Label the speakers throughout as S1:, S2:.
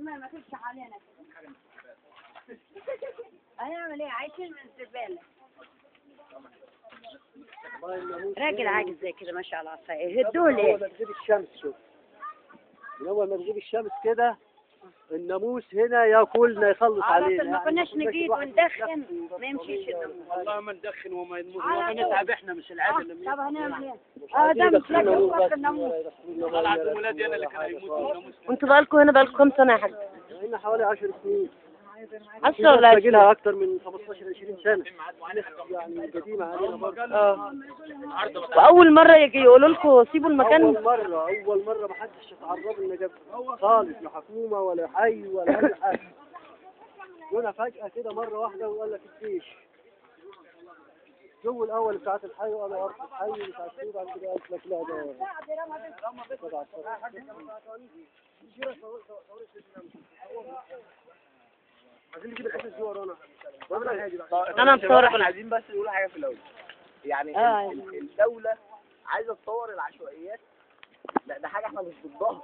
S1: والله ما تمشي علينا كده. هنعمل ايه؟ عايشين من الزبالة. راجل عاجز زي كده ما شاء الله يهدوه ليه؟
S2: أول ما تغيب الشمس، شوف من أول ما تغيب الشمس كده الناموس هنا ياكلنا يخلص علينا.
S1: ما كناش نجيب وندخن ما يمشيش الناموس.
S3: والله ما ندخن وما نتعب احنا، مش العدل.
S1: طب هنعمل ايه؟ ده مش لاقي الناموس.
S3: والله العظيم ولادي انا اللي كانوا هيموتوا من الناموس.
S4: وانتوا بقالكوا هنا بقالكوا كام سنة يا حاج؟
S2: هنا حوالي 10 سنين.
S4: 10 ولا
S2: 20؟ لها اكتر من 15 20 سنة، يعني قديمة علينا برضه.
S4: واول مرة يجي يقولوا لكم سيبوا المكان؟
S2: اول مرة ما حدش اتعرض لنا قبل خالص، لا حكومة ولا حي ولا اي حاجة. جونا فجاة كده مرة واحدة وقال لك الجيش. جو الاول بتاعت الحي وقالوا ارض الحي ومش عارف ايه، بعد كده قالت لك لا ده تبع عايزين نجيب الاساس دي ورانا.
S4: انا مصوره.
S5: احنا عايزين بس نقول حاجة في الاول، يعني الدولة عايزه تطور العشوائيات، لا ده حاجة احنا مش ضدها،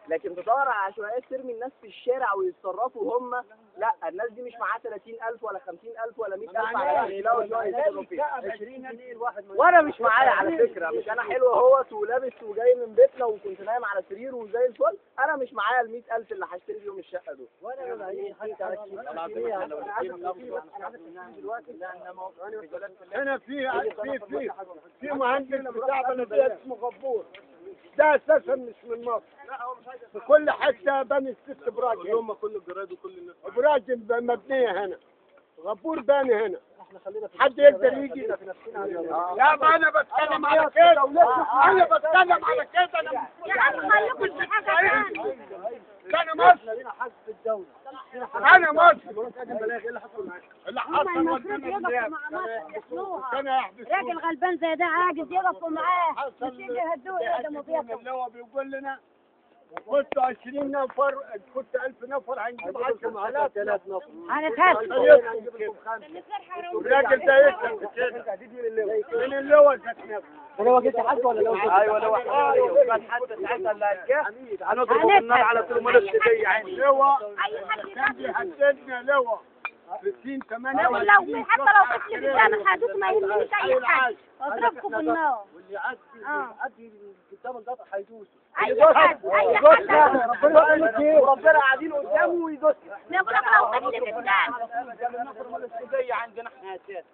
S5: لكن تطور العشوائيات ترمي الناس في الشارع ويتصرفوا هم، لا الناس دي مش معاها 30,000 ولا 50,000 ولا 100,000 على يلاقوا شوية يتصرفوا فيها.
S2: 20 جنيه الواحد.
S5: وانا مش معايا على فكرة، مش انا حلو اهوت ولابس وجاي من بيتنا وكنت نايم على سرير وزي الفل، انا مش معايا ال 100,000 اللي هشتري بيهم الشقة دول.
S2: وانا ما معيش حتى على
S6: هنا في في في مهندس بتاع بلديه اسمه غفور، ده اساسا مش من مصر. في كل حتة بني 6 ابراج،
S3: اليوم كل الجرايد وكل الناس
S6: ابراج مبنية هنا، غفور باني هنا. حد يقدر يجي؟ لا ما انا بتكلم على كده، انا بتكلم على كده. انا
S1: يا عم خليكم في حاجة ثانية.
S6: انا مصري، انا مصري. اللي حصل
S1: المفروض يقفوا مع مصر يحموها. راجل غلبان زي ده عاجز يقفوا معاه، مش يجي يهدوه يقدموا بيته.
S6: اللي هو بيقول لنا كنتوا 20 نفر، كنت 1000 نفر، هنجيب 10,000
S2: نفر.
S1: هنتهز.
S6: الراجل ده يكسب كده من اللواء ذات نفسه.
S2: ده لو جيت حد ولا لو
S5: ايوه لو ايوه كان حتى ساعتها اللي هتجاه هنضربه بالنار على طول مالوش دي عين.
S6: لواء كان بيهددنا لواء 60 8
S1: لو حتى لو طفل في الجامع هدوك ما يهمنيش اي حاجة، اضربكم بالنار.
S2: واللي يعدي قدام القطر هيدوس.
S1: اي حد اي حد
S2: ربنا
S5: وربنا قاعدين قدامه ويدوس.
S1: بقول لك لو طفل في الجامع
S5: عندنا احنا اساسا.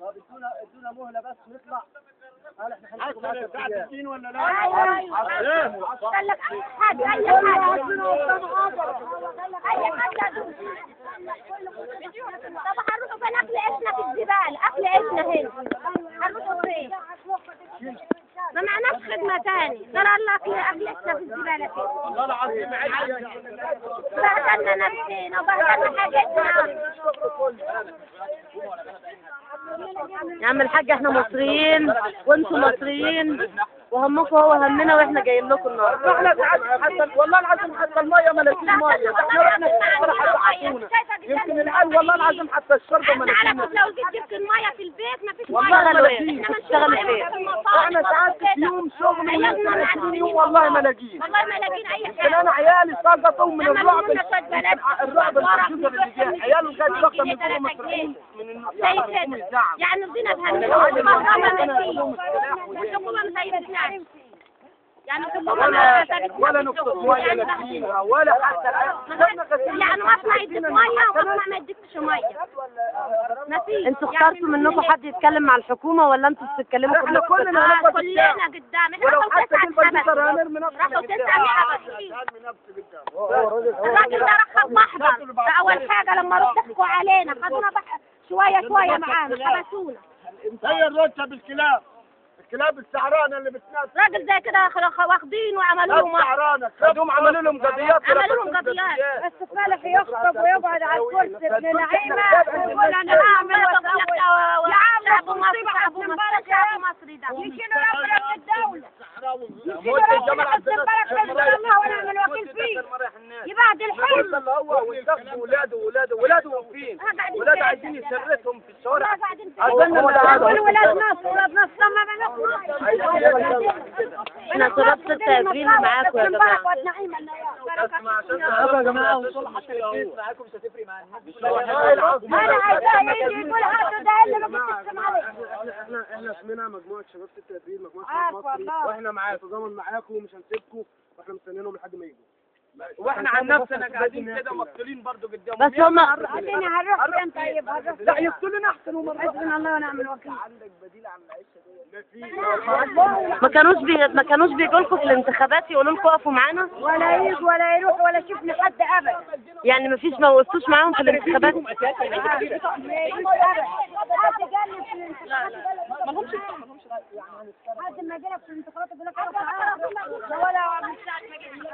S2: طب ادونا مهله بس نطلع. قال احنا هنجيب
S6: حتى الدين ولا لا؟
S1: ايوه قال لك اي حد اي حد اي حد هدوس. طب هنروحوا فين؟ اكل عيشنا في الجبال، اكل عيشنا هنا، هنروحوا فين؟ ما معناش خدمة تاني، ترى الله اكل عيشنا في الزبالة كده.
S3: والله العظيم
S1: بهدلنا نفسنا وبهدلنا حاجتنا.
S4: يا عم الحاج احنا مصريين وانتوا مصريين، وهمكم هو همنا، واحنا جايين لكم النهارده.
S5: احنا ساعات حتى والله العظيم حتى المية ما لاقيين مية، احنا رحنا حتى يمكن العيال والله العظيم حتى الشرب ما لاقيين.
S1: على لو جيت جبت المية في البيت ما فيش مية.
S4: والله ما اشتغلوا فين؟
S5: احنا ساعات في يوم شغل و30 يوم والله ما لاقيين،
S1: والله ما لاقيين اي حاجة.
S5: يمكن انا عيالي سقطوا من الرعب، الرعب الكمبيوتر اللي جاي، عياله جاي سقطوا من فوق مصريين من
S1: يعني رضينا بهمنا والحكومة ما سايبتناش. يعني الحكومة ما سابتناش
S5: ولا نقطة مية لا ولا حتى
S1: يعني مصنع يديك مية ومصنع ما يديكش مية. ما فيش.
S4: انتوا اخترتوا منكم حد يتكلم مع الحكومة ولا انتوا بتتكلموا
S5: كلكم؟ احنا كلنا
S1: كلنا قدام. احنا راحوا 9 راحوا 9 الراجل ده رحب محضر، ده أول حاجة لما ضحكوا علينا خدونا شوية شوية معانا حبسونا.
S6: هي الرتب بالكلاب، الكلاب السعرانه اللي بتنافس.
S1: راجل زي كده واخدين وعملوا لهم
S6: السعرانه،
S5: خدوهم عملوا لهم قضيات،
S1: عملوا لهم قضيات.
S7: بس فالح يخطب ويقعد على الكرسي ابن نعيمه ويقول انا هعمل واسوي. يا عم شعب مصري، شعب مصري،
S1: شعب مصري ده
S7: يشيلوا ربنا من الدولة، يشيلوا ربنا حسن مبارك من الله ونعم الوكيل فيه، يبهدل حلم.
S5: اللي هو ويستخدم ولاده ولاده ولاده واقفين، ولاده عايزين يسرتهم في الشوارع.
S7: ولاد مصر، ولاد مصر ما
S4: احنا شباب 6 ابريل معاكم يا جماعة.
S3: يا جماعة وصلوا حتى البيت معاكم، مش هتفرق معانا.
S7: انا عايزاه يجي يقول هاتوا ده اللي ما كنتش تسمع عليه.
S2: احنا اسمنا مجموعة شباب 6 ابريل، مجموعة شباب مصري، واحنا معاكم تضامن معاكم ومش هنسيبكم، واحنا مستنيينهم لحد ما يجوا.
S3: واحنا عن نفسنا قاعدين كده مقتولين برضه قدامهم.
S4: بس هما
S7: اديني هنروح فين؟ طيب هنروح،
S3: لا يقتلونا احسن. ومرة
S7: حسبنا الله ونعم الوكيل.
S5: عندك بديل عن العيشة دي؟
S4: ما كانوش بيجوا لكم في الانتخابات يقولوا لكم اقفوا معانا؟
S7: ولا يجوا ولا يروحوا ولا شفنا حد ابدا.
S4: يعني ما فيش، ما وقفتوش معاهم في الانتخابات؟
S7: ما يجوش ابدا. حد جالنا في الانتخابات ما لهمش، حد ما جالك في الانتخابات يقول لك ولا من ساعة ما جينا.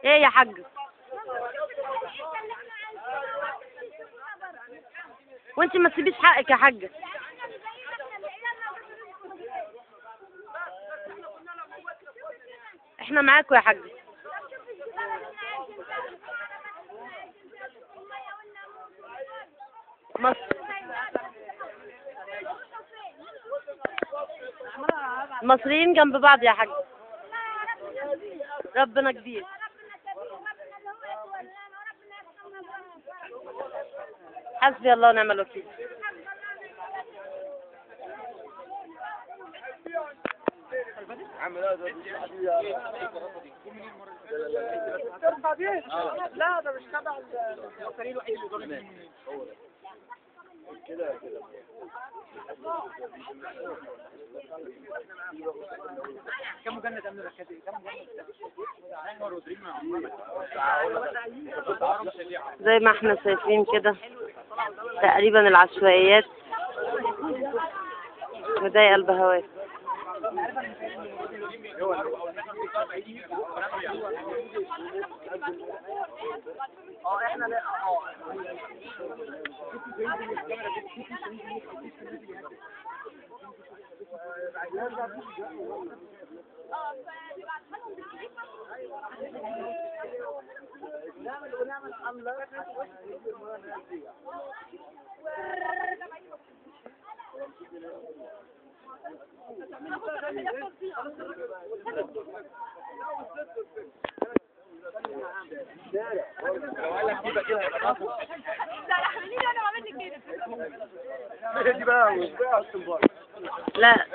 S4: ايه يا حاج؟ وانت ما تسيبيش حقك يا حاجة. احنا معاكم يا حاج. المصريين جنب بعض يا حاج، ربنا كبير. حسبي الله ونعم الوكيل.
S3: لا ده مش تبع الفريق الوحيد اللي
S5: كده كده.
S3: كم مجند امن مركزي؟ كم مجند؟
S4: زي ما احنا شايفين كده تقريبا العشوائيات مضايقه البهوات. لا.